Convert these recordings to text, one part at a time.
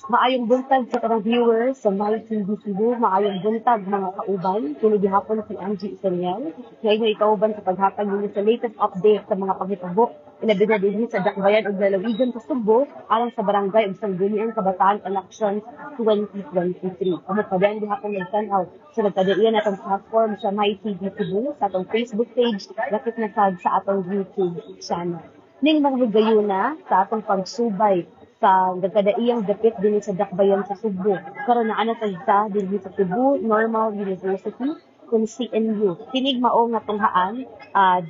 Maayong buntag sa tanang viewers sa My TV Cebu, maayong buntag, mga kauban. Kini gihapon si Angie Isaniel nga inyong ikauban sa paghatag ninyo sa latest update sa mga panghitabo, ilabi na dinhi sa Dakbayan ug lalawigan sa Sugbo, alang sa Barangay ug Sangguniang Kabataan Elections 2023. Amo padayon gihapon nagtan-aw sa nagkadaiyan atong platform sa My TV Cebu, sa atong Facebook page, lakip na sad sa atong YouTube channel. Ning mga higayuna, sa atong pagsubay sa nagkadaiyang dapit dinhi sa Dakbayan sa Sugbo, karon naa na ta dinhi sa Cebu Normal University kung CNU. Kining mao nga tunghaan,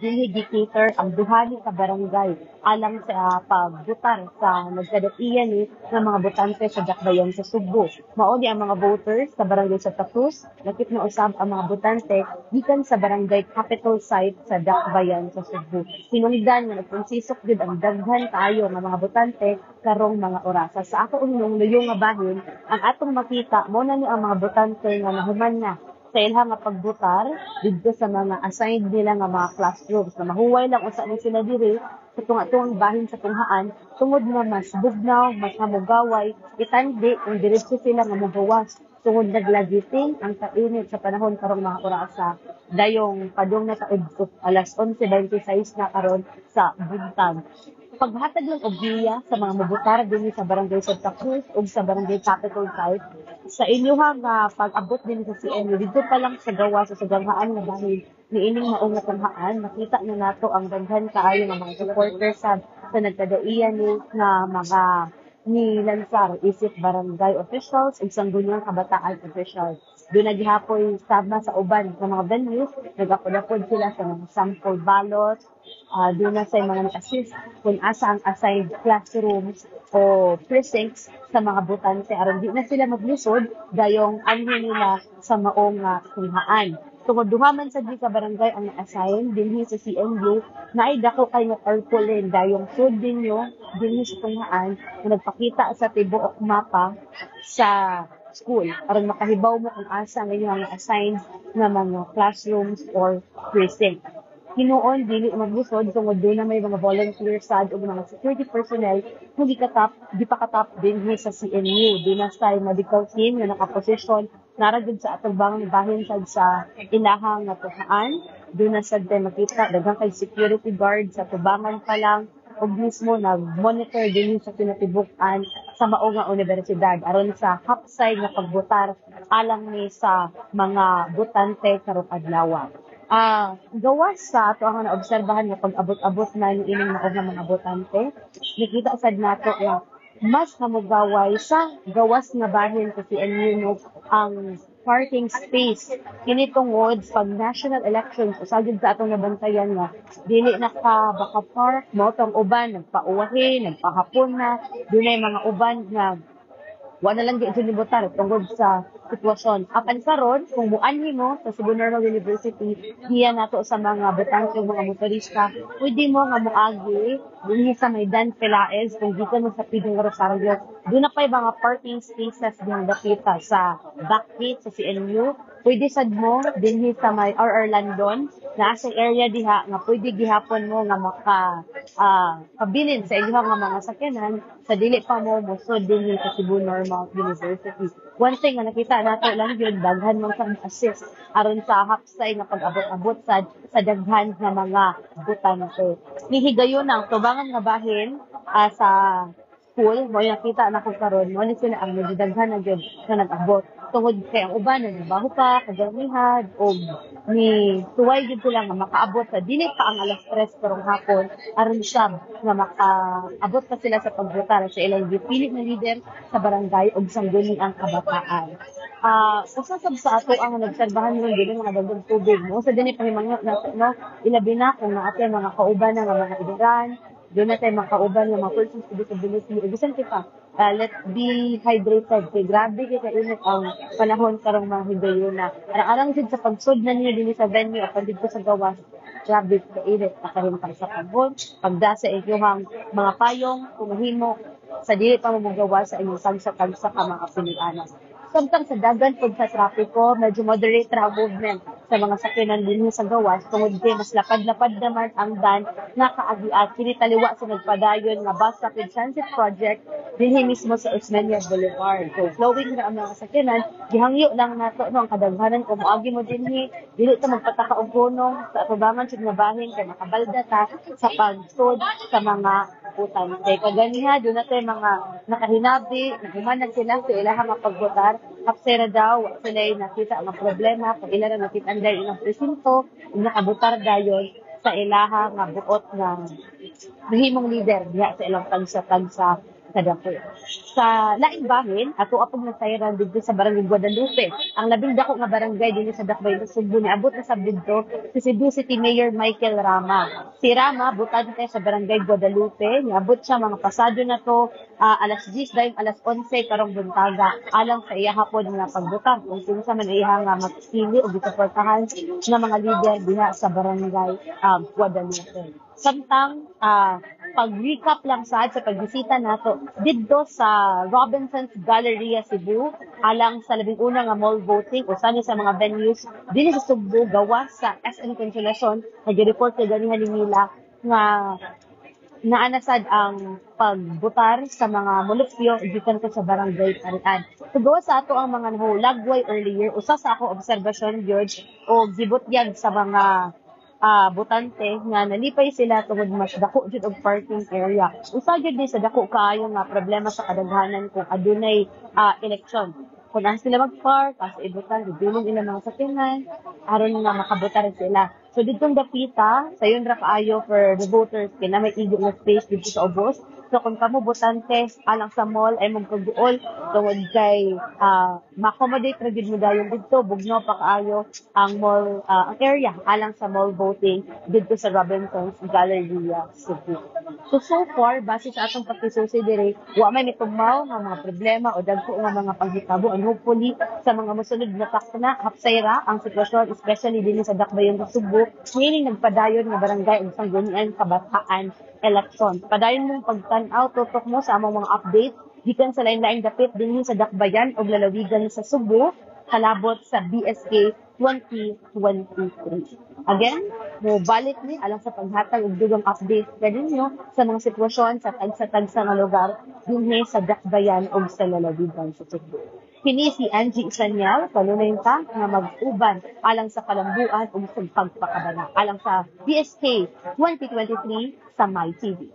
dinhi gi-cater ang duha ni ka barangay alang sa pagbutar sa nagkadaiya ni nga mga botante sa Dakbayan sa Sugbo. Mao ni ang mga voters sa Barangay Santa Cruz, lakip na usab ang mga botante gikan sa Barangay Capitol Site sa Dakbayan sa Sugbo. Hinungdan nga nagkonsisok gyud ang daghan kaayo nga mga botante karong mga orasa. Sa ako hinungluyo nga bahin, ang atong makita mo na ni ang mga botante nga nahuman na sa ilang nga pagbutar didto sa mga assigned nila nga mga classrooms, na mahuway lang usa ni sila diri sa tunga-tungang bahin sa tunghaan tungod nga mas bugnaw, mas hamugaway, itandi kung diretso sila nga mogawas tungod naglagiting ang kainit sa panahon karong mga orasa, dayong padung na taud alas 11:26 na karon sa buntag. Paghatag lang og giya sa mga mobutar dinhi sa Barangay Santa Cruz ug sa Barangay Capitol Site, sa inyuhang pag-abot dinhi sa CNU, didto pa lang sa gawas sa suganghaan nga bahin niining maong nga tunghaan, makita na nato ang daghan kaayo nga mga supporters sa nagkadaiya ni nga mga ni lansar isip barangay officials ug Sangguniang Kabataan officials. Duna gihapoy sama sa uban sa mga venues, nagapod-apod sila sa mga sample ballot, duna sa mga nag-assist kung asa ang assigned classrooms o precincts sa mga botante aron di na sila maglisod dayong anhi nila sa maong tunghaan. Tungod duha man sad ni ka barangay ang na-assign dinhi sa CNU, naay dako kay nga tarpaulin dayong sud ninyo dinhi sa tunghaan nga nagpakita sa tibuok mapa sa school aron makahibaw mo kung asa ang inyong assigned nga mga classrooms or precinct. Hinuon dili maglisod tungod duna may mga volunteer sad ug mga security personnel kung gipakatap dinhi sa CNU. Duna say medical team nga nakaposisyon nara gud sa atubang bahin sad sa ilahang nga tunghaan. Duna sad tay makita daghan kay security guard sa tubangan pa lang ug mismo nag-monitor dinhi sa kinatibuk-an sa mao nga unibersidad aron sa hapsay nga pagbutar alang ni sa mga botante karong adlaw. Gawas sa ato ang naobserbahan nga pag-abot-abot na niining mao nga mga botante, nakita sad nato nga mas hamugaway sa gawas nga bahin sa CNU, no, ang parking space. Kini tungod pag national elections, usa gyud sa atong nabantayan nga dili na ka baka park, mao tong uban nagpauwahi, nagpahapon na, dunay mga uban nga wa na lang gyud nibutar tungod sa sitwasyon. Apan karon, kung muanhi mo sa Cebu Normal University, giya nato sa mga botante ug mga motorista, pwede mo nga moagi dinhi sa may Dan Pelaez kung gikan mo sa Pidong Rosario. Duna pay mga parking spaces diyang dapita sa back gate sa CNU. Pwede sad mo dinhi sa may RR London, naa sa area diha nga pwede gihapon mo nga maka pabilin sa inyong nga mga sakyanan sa dili pa mo mosud dinhi sa Cebu Normal University. One thing nga nakita nato lang yun, daghan man sa assist aron sa hapsay nga pag-abot-abot sad sa daghan nga mga botante. Nihigayon ang tubangan nga bahin sa school, mo yung nakita na ko karon, mo ni sila ang medyo daghan na gyud nga nag-abot. Tungod kay ang uban nagtrabaho pa, kagamihad, o ni tuway gyud sila nga makaabot sa dili pa ang alas 3 karong hapon aron siya nga makaabot pa sila sa pagbotar sa ilang gipili na leader sa barangay ug Sangguniang Kabataan. Usa sab sa ato ang nagserbahan ron dili mga dagdag tubig mo sa dinhi pahimangyo nato, no, ilabi na kung naa tay mga kauban na nga mga idaran, duna tay mga kauban nga mga persons with disability ug bisan pa, let's be hydrated kay grabe kay kainit ang panahon karong mga higayuna. Arang-arang jud sa pagsud na ninyo dinhi sa venue apan didto sa gawas, grabe kainit, nakahimtang sa panahon. Pagda sa inyong mga payong kung mahimo sa dili pa mo mogawas sa inyong tagsa-tagsa ka mga pilianan. Samtang sa dagan pud sa trapiko, medyo moderate ra ang movement sa sa mga sakyanan dinhi sa gawas tungod kay mas lapad-lapad naman ang dan nga kaagian. Kini taliwa sa nagpadayon nga Bus Rapid Transit Project dinhi mismo sa Osmeña Boulevard. So flowing ra ang mga sakyanan, gihangyo lang nato, no, ang kadaghanan kung moagi mo dinhi, dili ta magpataka og gunong sa atubangan sa nga bahin kay makabalda ta sa pagsud sa mga botante. Kaganiha, duna tay mga nakahinabi, nahuman na sila sa ilahang mga pagbotar. Hapsera daw, wa sila nakita ang problema, kung ila ra nakita dayon ilang presinto, nakabotar dayon sa ilaha nga buot nga mahimong leader diha sa ilang tagsa-tagsa kadako. Sa laing bahin, ato apog nasayran didto sa Barangay Guadalupe. Ang labing dako nga barangay dinhi sa Dakbayan sa Sugbo, niabot na sab didto si Cebu City Mayor Michael Rama. Si Rama, botante sa Barangay Guadalupe, niabot siya mga pasado na to alas 10 dayong alas 11 karong buntaga alang sa iya hapon nga pagbotar kung kinsa man iya nga mapili o gisuportahan nga mga leader diha sa Barangay Guadalupe. Samtang pag-recap lang sad sa pagbisita nato didto sa Robinson's Galleria Cebu alang sa 11 nga mall voting, usa ni sa mga venues dinhi sa Sugbo gawas sa SM Consolacion. Nag-report kay ganiha ni Mila nga naa na sad ang pagbutar sa mga mulupyo gikan ko sa Barangay Parian. So gawas sa ato ang mga nahulagway earlier, usa sa ako obserbasyon gyud o gibutyag sa mga botante nga nalipay sila tungod mas dako jud og parking area. Usa gyud ni sa dako kaayo nga problema sa kadaghanan kung adunay eleksyon. Kung asa sila mag-park, asa ibutan, gibilong ilang mga sakyanan, aron nga makabotar sila. So didtong dapita, sayon ra kaayo for the voters kay na may igo nga space didto sa ubos. So kung kamo botante alang sa mall ay mong pag-uol tungod kay ma-accommodate ra gyud mo dayon didto, bugno pa kaayo ang mall, ang area alang sa mall voting didto sa Robinson's Galleria Cebu. So so far, base sa atong pakisusi diri, wa may mitumaw nga mga problema o dagko nga mga panghitabo, and hopefully sa mga mosunod na takna, hapsay ra ang sitwasyon, especially dinhi sa Dakbayan sa Sugbo, meaning nagpadayon nga barangay ug sangguniang kabataan election. Padayon mong pagtan-aw, tutok mo sa among mga update gikan sa lain-laing dapit dinhi sa Dakbayan ug lalawigan sa Sugbo kalabot sa BSK 2023. Again, mo balik ni alang sa paghatag og dugang update kaninyo sa mga sitwasyon sa tagsa-tagsa nga lugar dinhi sa Dakbayan ug sa lalawigan sa Sugbo. Kini si Angie Isanyal, kanunay ta nga mag-uban alang sa kalambuan ug sa pagpakabana alang sa BSK 2023 sa MyTV.